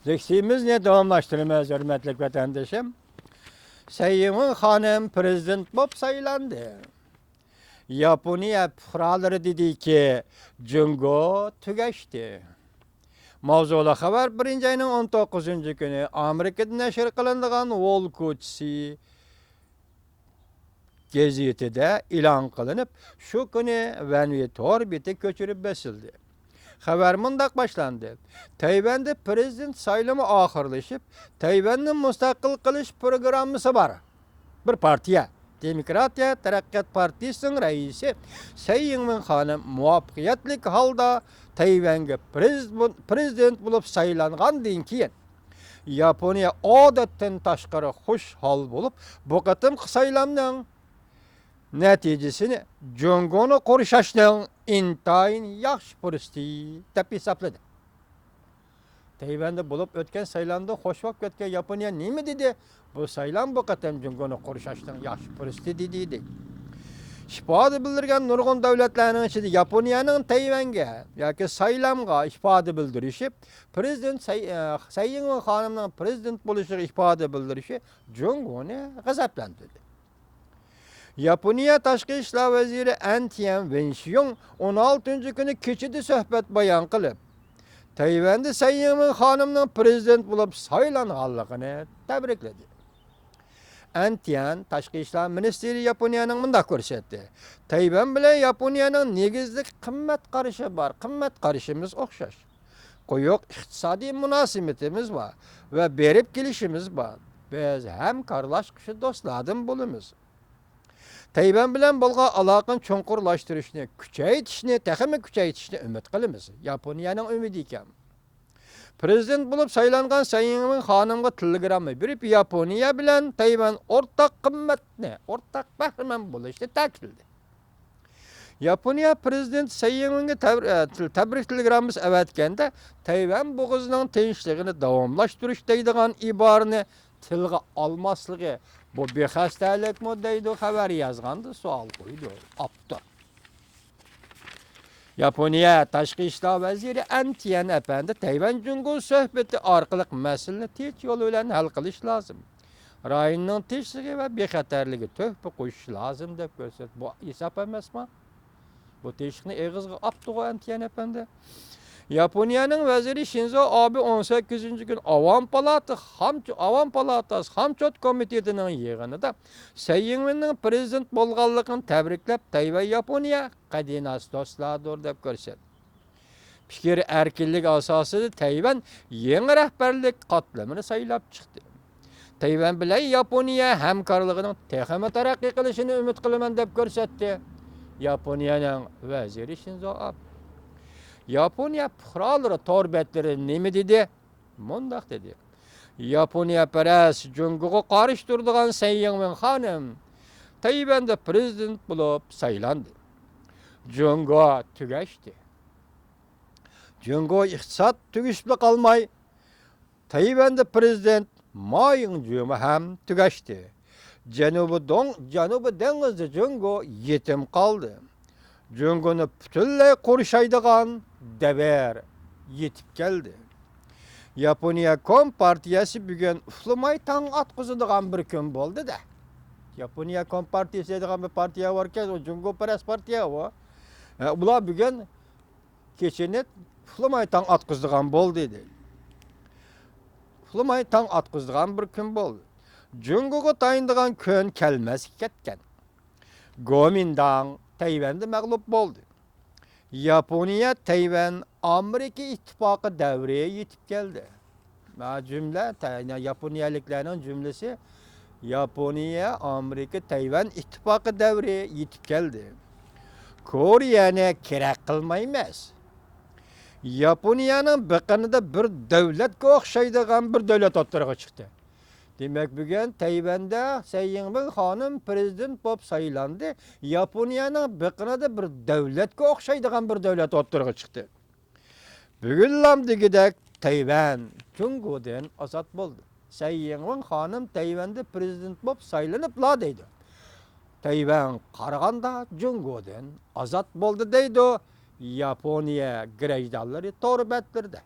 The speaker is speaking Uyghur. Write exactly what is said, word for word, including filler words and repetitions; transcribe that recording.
لېكسىيىمىزنى داۋاملاشتۇرىمىز، ھۆرمەتلىك ۋەتەندىشىم. سەي يىڭۋېن خانىم پىرېزىدېنت بولۇپ سايلاندى. ياپونىيە پۇقرالىرى دېدىكى، جۇڭگو تۈگەشتى. ماۋزۇلۇق خەۋەر بىرىنچى ئاينىڭ ئون توققۇزىنچى كۈنى ئامېرىكىدا نەشر قىلىنىدىغان ۋول كوچىسى گېزىتىدە ئېلان قىلىنىپ، شۇ كۈنى ۋەنۋى تور بېتى كۆچۈرۈپ بېسىلدى. خەۋەر مۇنداق باشلاندى: تەيۋەندە پىرېزىدېنت سايلىمى ئاخىرلىشىپ، تەيۋەننى مۇستەقىل قىلىش پروگراممىسى بار. بىر پارتىيە، دېموكراتىيە تەرەققىيات پارتىيىسىنىڭ رەئىسى سەي يىڭۋېن خانىم مۇۋەپپەقىيەتلىك ھالدا تەيۋەنگە پىرېز-، پىرېزىدېنت بولۇپ سايلانغاندىن كېيىن، ياپونىيە ئادەتتىن تاشقىرى خۇشال بولۇپ، بۇ قېتىمقى سايلامنىڭ نەتىجىسىنى جۇڭگونى قورشاشنىڭ ئىنتايىن ياخشى پۇرسىتى دەپ ھېسابلىدى. تەيۋەندە بولۇپ ئۆتكەن سايلامدا خوش بولۇپ كەتكەن ياپونىيە نېمە دېدى؟ بۇ سايلام بۇ قېتىم جۇڭگونى قورشاشنىڭ ياخشى پۇرسىتى دېدى. ئىپادە بىلدۈرگەن نۇرغۇن دۆلەتلەرنىڭ ئىچىدە ياپونىيەنىڭ تەيۋەنگە ياكى سايلامغا ئىپادە بىلدۈرۈشى، پىرېزىدېنت سەي-، ئە، سەي يىڭۋېن خانىمنىڭ پىرېزىدېنت بولۇشىغا ئىپادە بىلدۈرۈشى جۇڭگونى غەزەپلەندۈردى. ياپونىيە تاشقى ئىشلار ۋەزىرى ئەن تيەن ۋېنشيۇڭ ئون ئالتىنچى كۈنى كېچىدە سۆھبەت بايان قىلىپ، تەيۋەندە سەي يىڭۋېن خانىمنىڭ پىرېزىدېنت بولۇپ سايلانغانلىقىنى تەبرىكلىدى. ئەن تيەن تاشقى ئىشلار مىنىستىرى ياپونىيەنىڭ مۇنداق كۆرسەتتى: تەيۋەن بىلەن ياپونىيەنىڭ نېگىزلىك قىممەت قارىشى بار، قىممەت قارىشىمىز ئوخشاش. قويۇق ئىقتىسادىي مۇناسىۋىتىمىز بار ۋە بېرىپ كېلىشىمىز بار. بىز ھەمكارلاشقۇچى دوستلاردىن بولىمىز. تەيۋەن بىلەن بولغان ئالاقىنى چوڭقۇرلاشتۇرۇشنى، كۈچەيتىشنى، تېخىمۇ كۈچەيتىشنى ئۈمىد قىلىمىز. ياپونىيەنىڭ ئۈمىدى ئىكەن. پىرېزىدېنت بولۇپ سايلانغان سەي يىڭۋېن خانىمغا تېلېگرامما بېرىپ، ياپونىيە بىلەن تەيۋەن ئورتاق قىممەتنى، ئورتاق بەھرىمەن بولۇشنى تەكىتلىدى. ياپونىيە پىرېزىدېنتى سەي يىڭۋېنگە تەبر-، ئە، تىل-، تەبرىك تېلېگراممىسى ئەۋەتكەندە، تەيۋەن بوغۇزىنىڭ تىنچلىقىنى داۋاملاشتۇرۇش دەيدىغان ئىبارىنى تىلغا ئالماسلىقى، بۇ بىخەستەلىكمۇ دەيدۇ خەۋەر يازغاندا سوئال قويىدۇ ئاپتور. ياپونىيە تاشقى ئىشلار ۋەزىرى ئەن تيەن ئەپەندى تەيۋەن جۇڭگو سۆھبىتى ئارقىلىق مەسىلىنى تىنچ يول بىلەن ھەل قىلىش لازىم. رايوننىڭ تىنچلىقى ۋە بىخەتەرلىكىگە تۆھپە قوشۇش لازىم دەپ كۆرسەتتى. بۇ ئىنساپ ئەمەسمۇ؟ بۇ تىنچلىقنى ئېغىزغا ئاپتىغۇ ئەن تيەن ئەپەندى. ياپونىيەنىڭ ۋەزىرى شىنزو ئابې ئون سەككىزىنچى كۈنى ئاۋام پالاتا خام-، ئاۋام پالاتاسى خامچوت كومىتېتىنىڭ يىغىنىدا سەي يىڭۋېننىڭ پىرېزىدېنت بولغانلىقىنى تەبرىكلەپ، تەيۋەن ياپونىيە قەدىناس دوستلاردۇر دەپ كۆرسەتتى. پىكىر ئەركىنلىكى ئاساسىدا تەيۋەن يېڭى رەھبەرلىك قاتلىمىنى سايلاپ چىقتى. تەيۋەن بىلەن ياپونىيە ھەمكارلىقىنىڭ تېخىمۇ تەرەققىي قىلىشىنى ئۈمىد قىلىمەن دەپ كۆرسەتتى ياپونىيەنىڭ ۋەزىرى شىنزو ئابې. ياپونىيە پۇقرالىرى تور بەتلىرى نېمە دېدى؟ مۇنداق دېدى: ياپونىيەپەرەس جۇڭگوغا قارشى تۇرىدىغان سەي يىڭۋېن خانىم تەيۋەندە پىرېزىدېنت بولۇپ سايلاندى. جۇڭگو تۈگەشتى. جۇڭگو ئىقتىساد تۈگىشىپلا قالماي، تەيۋەندە پىرېزىدېنت ما يىڭجېمۇ ھەم تۈگەشتى. جەنۇبىي دوڭ-، جەنۇبىي دېڭىزدا جۇڭگو يېتىم قالدى. جۇڭگونى پۈتۈنلەي قورشايدىغان دەۋر يېتىپ كەلدى. ياپونىيە كومپارتىيەسى بۈگۈن ئۇخلىماي تاڭ ئاتقۇزىدىغان بىر كۈن بولدى-دە. ياپونىيە كومپارتىيەسى دەيدىغان بىر پارتىيە باركەن، ئۇ جۇڭگوپەرەس پارتىيە ئۇ. ئە، ئۇلار بۈگۈن كېچىنى ئۇخلىماي تاڭ ئاتقۇزىدىغان بولدى، دەيدۇ. ئۇخلىماي تاڭ ئاتقۇزىدىغان بىر كۈن بولدى. جۇڭگوغا تايىنىدىغان كۈن كەلمەسكە كەتكەن. گومىنداڭ تەيۋەندە مەغلۇپ بولدى. ياپونىيە، تەيۋەن، ئامېرىكا ئىتتىپاقى دەۋرى يېتىپ كەلدى. مانا جۈملە، تە-، ياپونىيەلىكلەرنىڭ جۈملىسى، ياپونىيە، ئامېرىكا، تەيۋەن ئىتتىپاقى دەۋرى يېتىپ كەلدى. كورېيەنى كېرەك قىلمايمىز. ياپونىيەنىڭ بېقىنىدا بىر دۆلەتكە ئوخشايدىغان بىر دۆلەت ئوتتۇرىغا چىقتى. دېمەك، بۈگۈن تەيۋەندە سەي يىڭۋېن خانىم پىرېزىدېنت بولۇپ سايلاندى. ياپونىيەنىڭ بېقىنىدا بىر دۆلەتكە ئوخشايدىغان بىر دۆلەت ئوتتۇرىغا چىقتى. بۈگۈنلام دېگۈدەك تەيۋەن جۇڭگودىن ئازاد بولدى. سەي يىڭۋېن خانىم تەيۋەندە پىرېزىدېنت بولۇپ سايلىنىپلا دەيدۇ. تەيۋەن قارىغاندا جۇڭگودىن ئازاد بولدى دەيدۇ ياپونىيە گىرەجدانلىرى تور بەتلىرىدە.